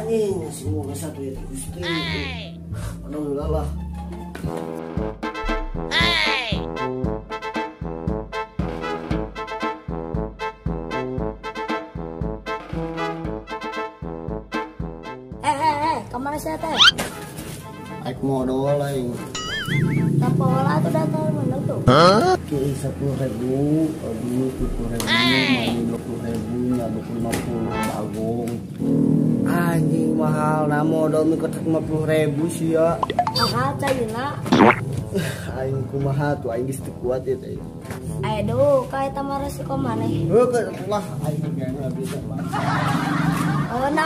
Anjing, semoga satu ya Gusti. Aduh lah. Kemana sih teh? Aik modal aing. Tapola tuh datang mana tuh? Oke, 10.000, aduh 10.000, mami 20.000, nya 50 bagong. Anjing mahal, nah modal mi kotak 50.000 sih ya. Mahal caina. Aing kumaha tuh, aing geus teu kuat ya teh. Aduh, ka eta mah resiko maneh. Heuh, lah aing nggak bisa lah. Oh, 6.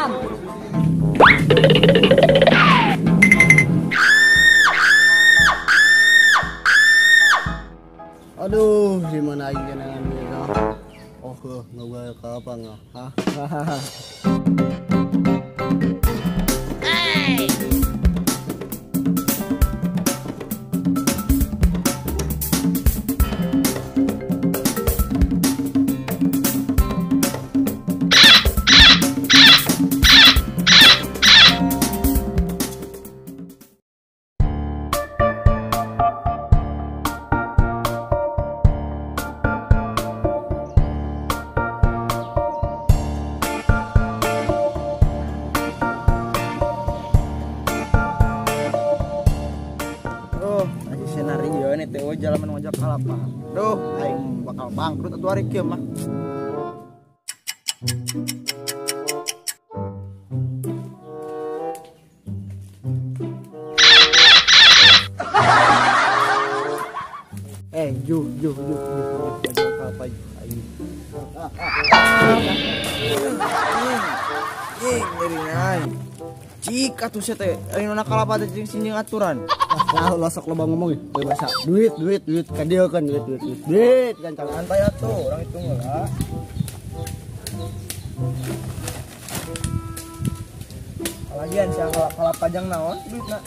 Aduh, di mana aing jenengan gitu. Oh, nggak ke apa nggak? Hah? Jalan ngojek kalapa. Duh, aing bakal bangkrut atuh ari kieu mah. Juh, juh, juh, juh, ngojek kalapa aing. Ih, ngeri aing. Cik atuh sia teh, aing nu kalapa teh jeung sinjing aturan. Nah, lo sok loba ngomong ya, bahasa duit, duit, duit, ka dieu kan duit, duit, duit, duit, kan santai atuh, urang hitung heula. Lagian sia kalapa jang naon duitna?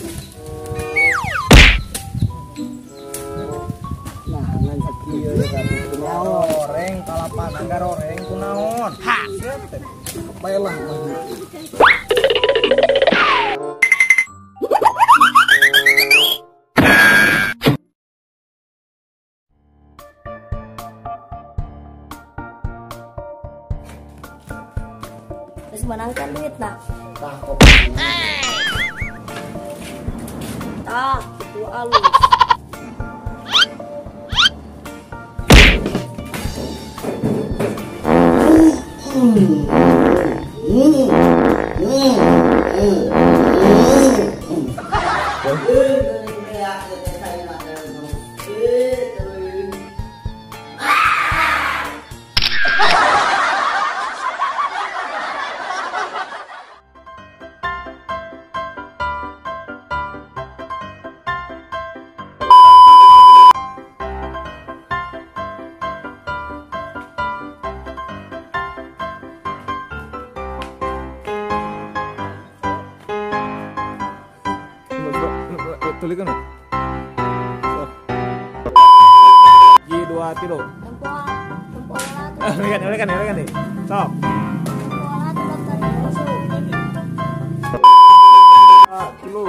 Nah, ngan sakieu ya kan goreng kalapa nangga goreng kunaon? Ha, sia teh. Bae lah. Terus menangkan duit nak. Tah kok. Tah, itu alus. Tulikan. G 2 3. Tempo kan nih. Sok. Kilo.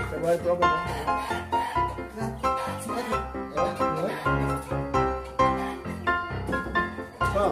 Coba itu apa? Oh.